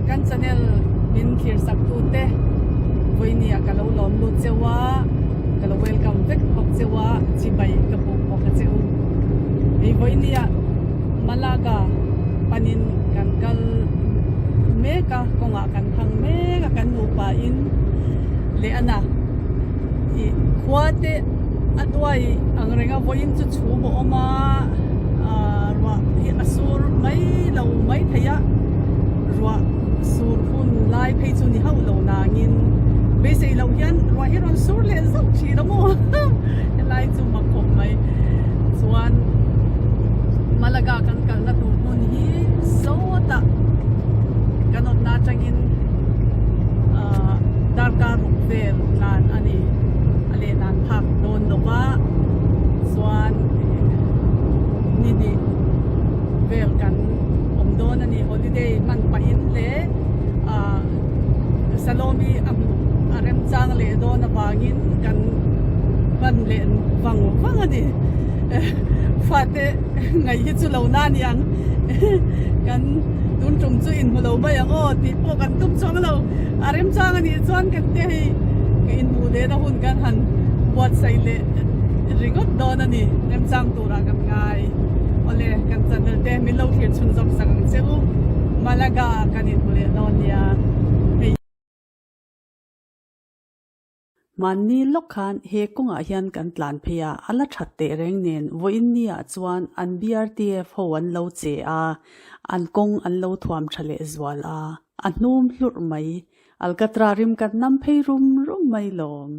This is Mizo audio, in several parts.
kan channel min thlir sak tu te vawinia ka lo lawm lut cheu a ka lo welcome vek bawk cheu a chibai ka buk bawk a cheu hei vawinia Malaga panin kan kal mek a kawngah kan thang mek a kan nupa in leh a na ih khua te a duai ang reng a vawiin chu chhum a awm a ah ruah hi a sur mai lo mai thei a ruah sur hun lai phei chu ni hauh lo nangin beisei loh hian ruah hi rawn sur leh zauh thin a maw helai chu mak khawp mai chuan Malaga kan kalna tur hmun hi sawtah kan awmna atangin ah darkar ruk vel tlan a ni a lehlan phak dawn lo va chuan ni hnih vel kan awm dawn a ni holiday hman pahin leh ah Salome a hmuh a remchang leh dawn avangin kan hman leh vang vang a ni fate ngaih hi chu lo na ni ang kan tun tum chu inhmu lo mai ang aw tih pawh kan tum chuang lo a remchang a nih chuan kan te hei ka inhmuh lehna hun kan han buatsaih leh ringawt dawn a ni remchang turah kan ngai awle kan channel te min lo thlir chhun zawk sak ang che u Malaga kan inhmu leh dawn nia hei. Mahni lawk khan he kawngah hian kan tlan phei a, a la that teh reng nen vawiin niah chuan an BRTF ho an lo che a, an kawng an lo thuam tha leh zual a, a hnum hlurh mai. Alkatra rim kan nam phei rum rum mai lawm.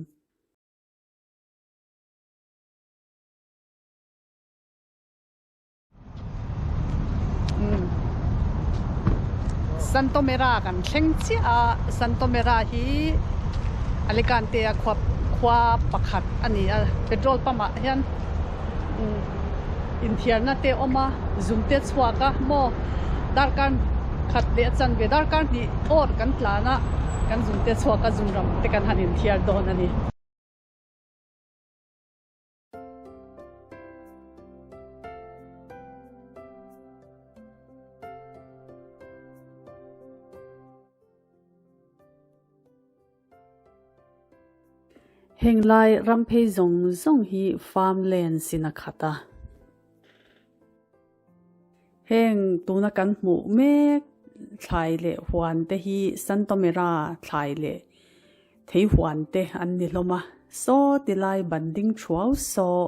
Santomera kan thleng chiah a, Santomera hi Alicante a khua khua pakhat a ni a, petrol pump ah hian inthiarna te a awm a, zung te a chhuak a maw darkar khat leh a chanve darkar hnih awr kan tlan a, kan zung te a chhuak a zung ram te kan han inthiar dawn a ni. Heng lai ram phei zawng zawng hi farmlands in a khat a. Heng tuna kan hmuh mek thlai leh huan te hi Santomera thlai leh thei huan te an ni hlawm a. Saw ti lai ban ding thuau saw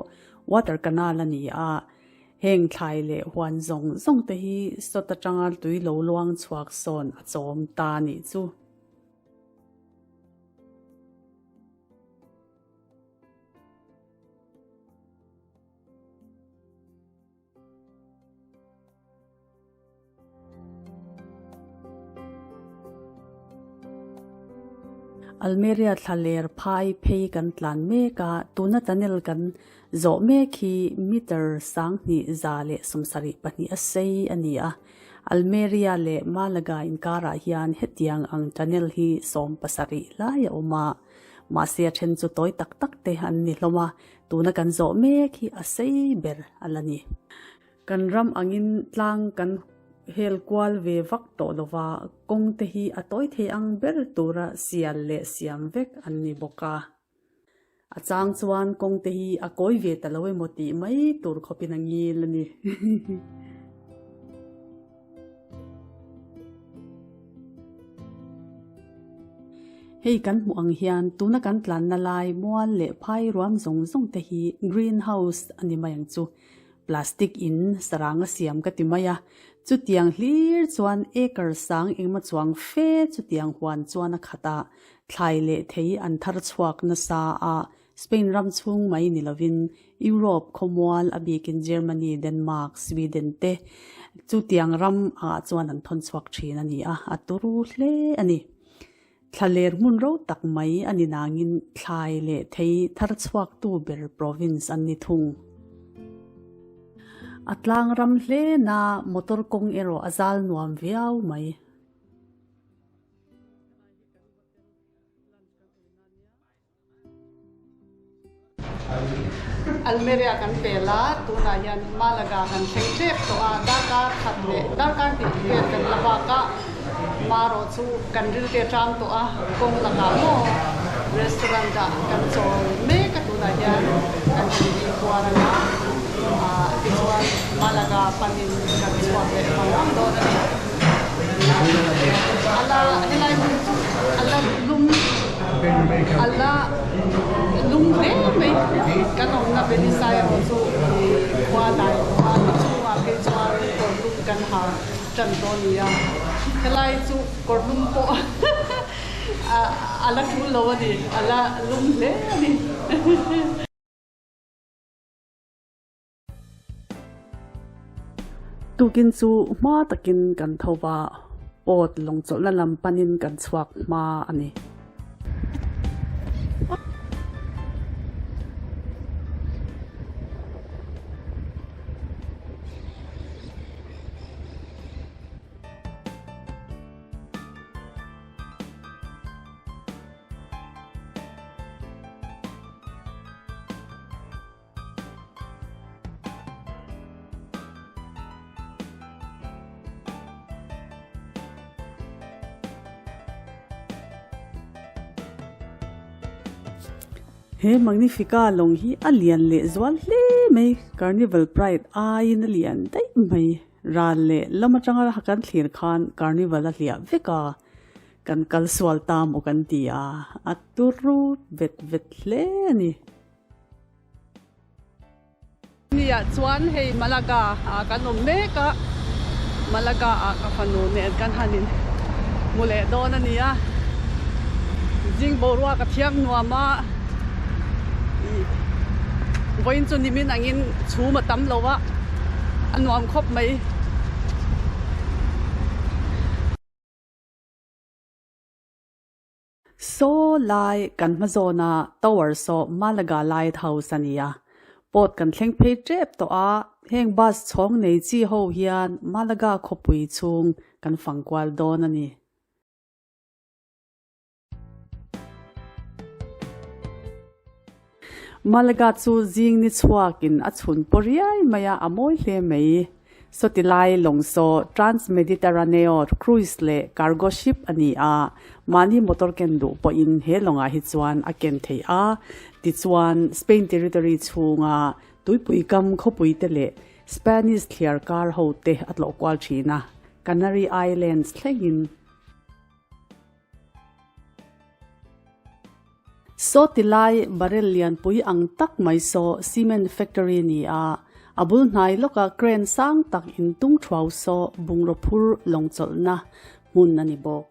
water canal a ni a. Heng thlai leh huan zawng zawng te hi sawt atanga tui lo luang chhuak sawn a chawm ta nih chu. Almeria thlaler phai phei kan tlan mek a, tuna tunnel kan zawh mek hi meter sanghnih za leh 72 a sei a ni a. Almeria leh Malaga inkarah hian hetiang ang tunnel hi 70 lai a awm a, mahse a then chu tawi tak tak te an ni hlawm a, Tuna kan zawh mek hi a sei ber a la ni. Kan ram angin tlang kan hel kual ve vak tawh lova, kawng te hi a tawi thei ang ber tura sial leh siam vek an ni bawk a. A chang chuan kawng te hi a kawi ve ta lo emaw tih mai tur khawpin a ngil a ni. Hei kan hmuh ang hian tuna kan tlanna lai mual leh phai ruam zawng zawng te hi green house a ni mai ang chu. Plastic in sarang a siam ka ti mai a, chutiang hlir chuan acre sang engemaw chuang fe chutiang huan chuan a khat a, thlai leh thei an thar chhuak nasa a, Spain ram chhung mai ni lovin Europe khawmual a bikin Germany, Denmark, Sweden te chutiang ram ah chuan an thawn chhuak thin a ni a, a turu hle a ni. Thlaler hmun ro tak mai a ni nangin thlai leh thei thar chhuaktu ber province an ni thung. A tlang ram hle na motor kawng erawh a zal nuam viau mai. Almeria kan pel a, tunah hian Malaga kan thleng tep tawh a, darkar khat leh darkar hnih vel kan la bak a. Marawh chu kan rilte tang tawh a, kawng lakah maw restaurant ah kan chawl mek a tunah hian kan han ei kuar ang a, ah tichuan Malaga panin kan chhuak leh vang vang dawn a ni. A la helai hmun chu a la lum a la lum hle mai kan awmna Benisai erawh chu khua dai tawh a, ni chungah phei chuan kawr lum kan ha. Ṭan tawh a ni a, helai chu kawrlum pawh a la ṭul lo a ni, a la lum hle a ni. Tukin chu hma takin kan tho va, pawt lawng chawlhna lam panin kan chhuak hma a ni. He Magnifica lawng hi a lian leh zual hle mai Carnival Pride aiin a lian daih mai ral leh lam atanga kan thlir khan Carnival a hliah vek a kan kal sual ta maw kan ti a a turu vet vet hle a ni. Nia chuan hei Malaga ah kan awm mek a, Malaga ah ka fanu nen kan han in hmu leh dawn a ni a, zing boruak a thiang nuam a, ih vawiin chu nimin angin chhum a tam lo a, a nuam khawp mai. Saw lai kan hma zawna tower saw Malaga Lighthouse a ni a, pawt kan thleng phei tep tawh a, heng bus chhawng nei chi ho hian Malaga khawpui chhung kan fang kual dawn a ni. Malaga chu zing ni chhuakin a chhun paw riai mai a, a mawi hle mai. Sawti lai lawng saw Trans-Mediterraneo cruise leh cargo ship a ni a, mahni motor ken duh pawhin he lawngah hi chuan a ken theih a. Tichuan, Spain territory chhunga tuipui kam khawpui te leh Spanish thliar kar ho te a tlawh kual thin a, Canary Islands thlengin. Saw ti lai barrel lianpui ang tak mai saw cement factory ni a, a bul hnai lawka crane sang tak in tung thuau saw bungraw phur lawng chawlhna hmun a ni bawk.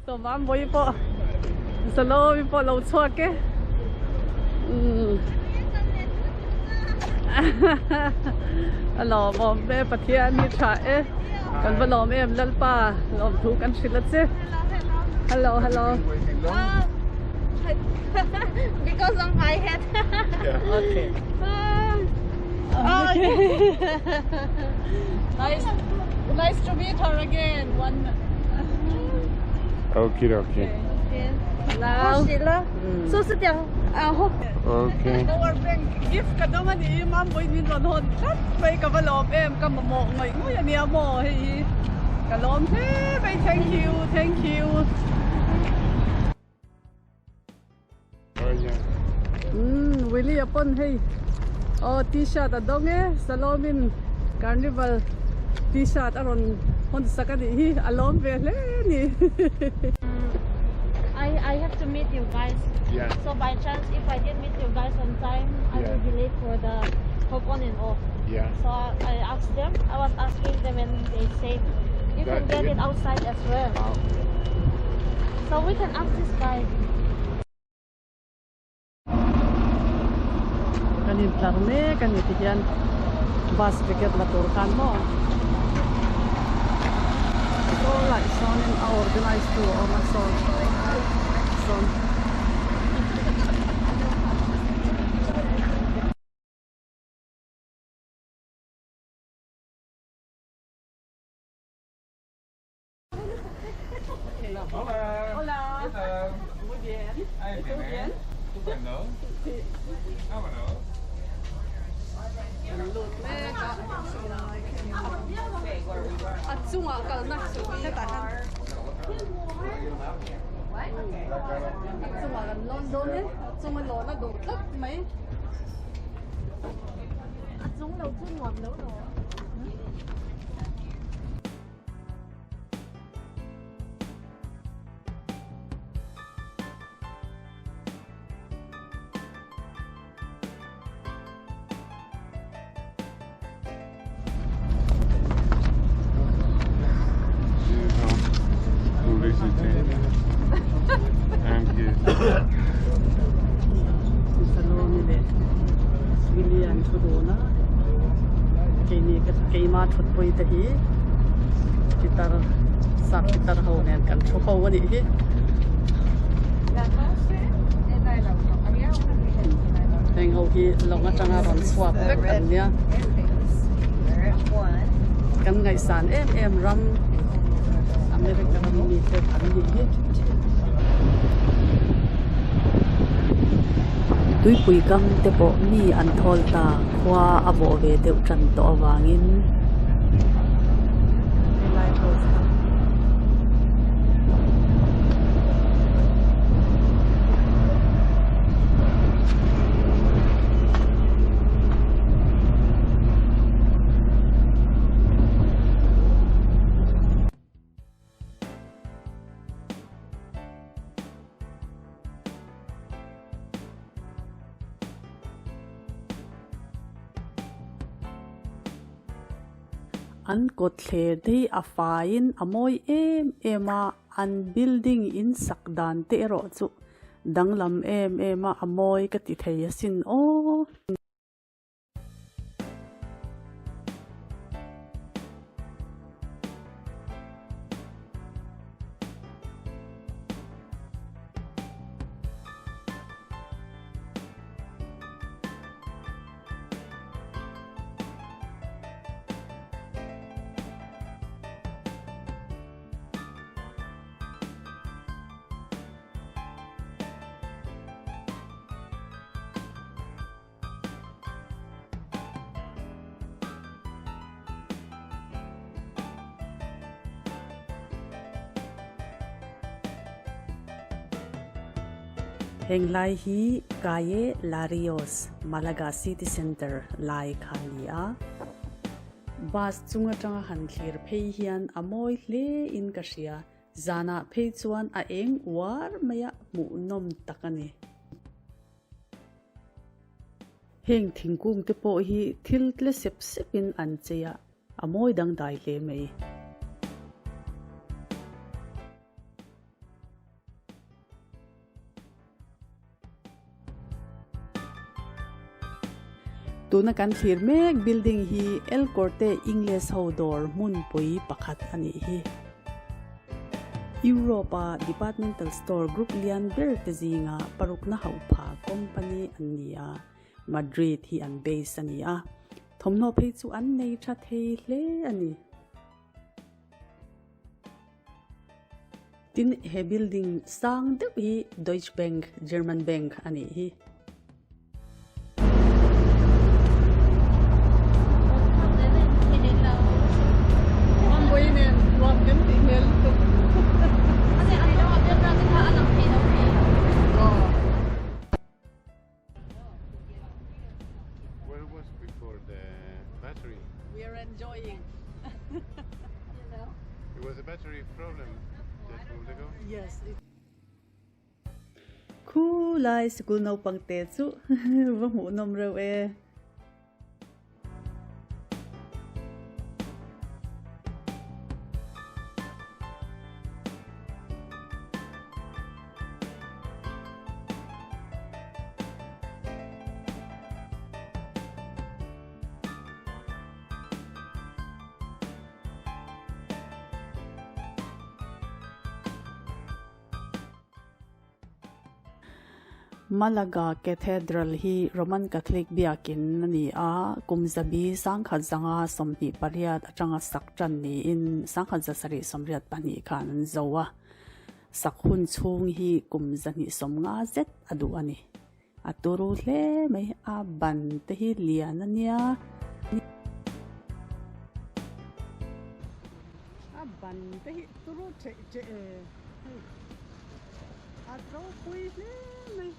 Sawmam vawi pawh Salomi pawh lo chhuak e. A lawmawm e Pathian hi tha e kan va lawm em Lalpa lawm thu kan hrilh a che hello hello because of my head okay okay nice nice to meet her again one Okie dokie. 恭喜了，说是讲啊后。 Okay. Power bank gift ka dawng a ni Mambawi min rawn hawn tlat mai ka va lawm em ka mamawh ngawih ngawih a nia maw hei hi ka lawm hle mai thank you thank you. Umm Willie a pawn hei aw t-shirt a dawng e Salomin carnival t-shirt a rawn hawn sak a nih hi a lawm ve hle a ni. I I have to meet you guys. Yeah. So by chance if I didn't meet you guys on time, I will be late for the hop on and off. Yeah. So I asked them. I was asking them and they said you can get it outside as well. So we can ask this guy. Kan intlar mek a ni ti hian bus ticket la tur khan maw saw lai sawnin a organize tu a awm a sawn sawn. Hola. Hola. ¿Qué tal? Muy bien. Ahí ¿Y tú viene. bien? Estupendo. Sí. Vámonos. Kan lut mek a, a chungah kalna hetah hian a chungah kan lawn dawn e, a chunga lawn a duh tlat mai. A chung lo chu nuam lo lo. Saloni leh Willie an thu dun a keini keima thutpui te hi pitar sap pitar ho nen kan thu ho a nih hi. Heng ho hi lawng atanga rawn chhuak vek an nia. Kan ngaihsan em em ram America ram mite an nih hi. Tuipui kam te pawh mi an thawl ta khua a vawh ve deuh tan tawh avangin. An kawt thler te hi a faiin a mawi em em a, an building in sak dan te erawh chu danglam em em a, a mawi ka ti thei asin aw. Heng lai hi Calle Larios, Malaga City Centre lai kha a ni a. Bus chung atanga han thlir phei hian a mawi hle in ka hria. Zanah phei chuan a eng uar mai a, hmuhnawm tak a ni. Heng thingkung te pawh hi thil tle sep sep in an chei a, a mawi dangdai hle mai. Tuna kan thlir mek building hi El Corte Ingles ho dawr hmunpui pakhat a nih hi. Europe-a departmental store group lian ber te zinga parukna hauhpha company an ni a, Madrid hi an base a ni a, thawmhnaw phei chu an nei tha thei hle a ni. Tin, he building sang deuh hi Deutsche Bank, German bank a nih hi. Where was before the battery? We are enjoying. It was a battery problem just a moment ago. Yes. It Khulai sikul naupang te chu va hmuhnawm reuh e. Malaga Cathedral hi Roman Catholic biakin a ni a, kum zabi 1928 atanga sak tan niin 1772 khan an zo a, sak hun chhung hi kum 250 zet a duh a ni. A turu hle mai a ban te hi lian a nia. A ban te hi turu ṭeh ṭeh e hei a ropui hle mai.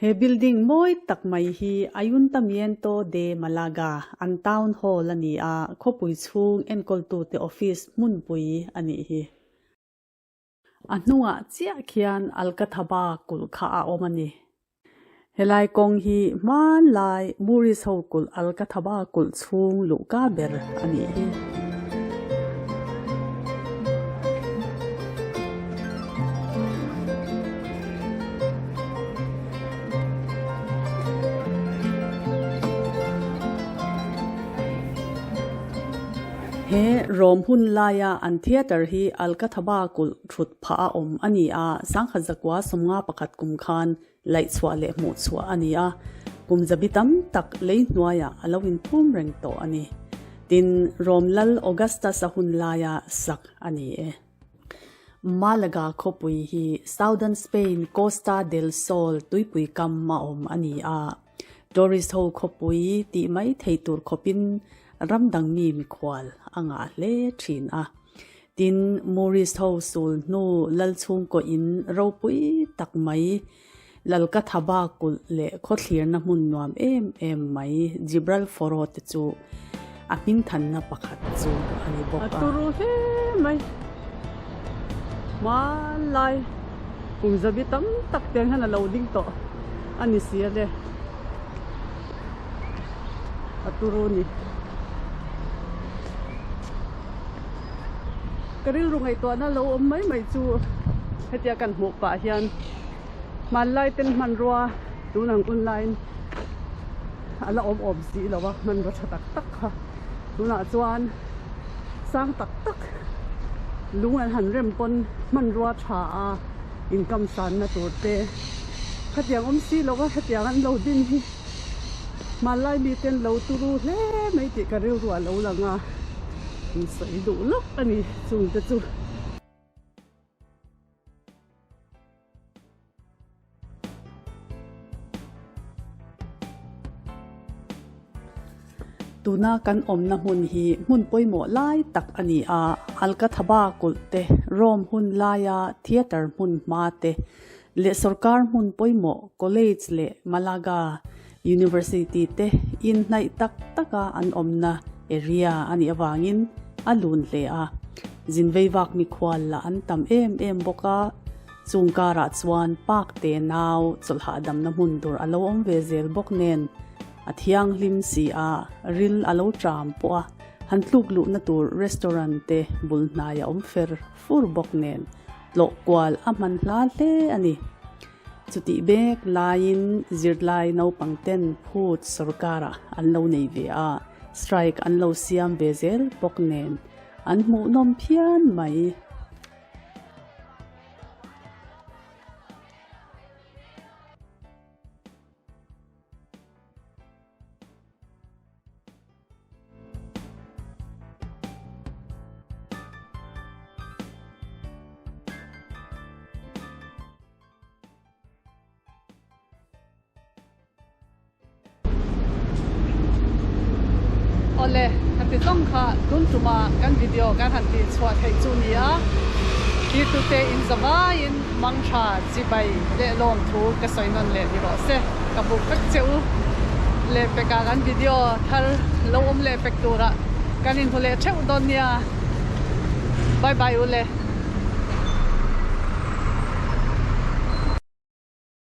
He building mawi tak mai hi Ayuntamiento de Malaga an town hall a ni a, khawpui chhung enkawltute office hmunpui a nih hi. A hnungah chiah khian Alcathaba kulh kha a awm a ni. Helai kawng hi hmanlai Moorish ho kulh Alcathaba kulh chhung luhka ber a nih hi. He Rom hun laia an theatre hi Alcathaba kulh thut phah a awm a ni a, sangkhat zakua sawmnga pakhat kum khan laih chhuah leh hmuh chhuah a ni a, kum zabi tam tak lei hnuaiah a lo inphum reng tawh a ni. Tin, Rom lal Augustus-a hun laia sak a ni e. Malaga khawpui hi Southern Spain Costa del Sol tuipui kam a awm a ni a. Tourist ho khawpui tih mai thei tur khawpin ram dang mi mikhual a ngah hle thin a. Tin, Moorish ho sul hnu lal chhungkaw in ropui tak mai, Lalkathaba kulh leh khawthlirna hmun nuam em em mai Gibralfaro te chu a hmingthanna pakhat chu a ni bawk a. A turu hle mai. Hmanlai kum zabi tam tak te ang hian a lo ding tawh a ni si a le. A turu ni. Ka rilru ngaihtuahna lo awm mai mai chu hetia kan hmuh pah hian hmanlai ten hmanrua tun ang online a la awm awm si lo a hmanrua tha tak tak kha tunah chuan sang tak tak lung an han rem pawn hmanrua tha a income sanna tur te khatiang awm si lo a hetiang an lo din hi hmanlai miten lo turu hle mai tih ka rilru a lo lang a in sawi duh lawk a ni chungte chu. Tuna kan awmna hmun hi hmun pawimawh lai tak a ni a, Alcathaba kulh te, Rome hun laia theatre hmun hma te leh sorkar hmun pawimawh college leh Malaga University te inhnaih tak taka an awmna area a nih avangin a lun hle a, zinvei vak mikhual lah an tam em em bawk a. Chung karah chuan park te nau chawlh hahdamna hmun tur a lo awm ve zel bawk nen a thianghlim si a, ril a lo tram pawh a, han tluk luhna tur restaurant te bul hnai a awm fer fur bawk nen tlawh kual a hman hla hle a ni. Chutih bek laiin zirlai naupang ten phut sorkarah an lo nei ve a, strike an lo siam ve zel bawk nen an hmuhnawm phian mai. Awle, Khati zawng kha tun tuma kan video kan han tih chhuah theih chu ni a, thirtute in zavaiin mangtha chibai leh lawm thu ka sawi nawn leh ni rawh se. Ka buk vek che u leh pekah kan video thar lo awm leh pek turah kan inhmu leh theuh dawn nia. Bye bye u le.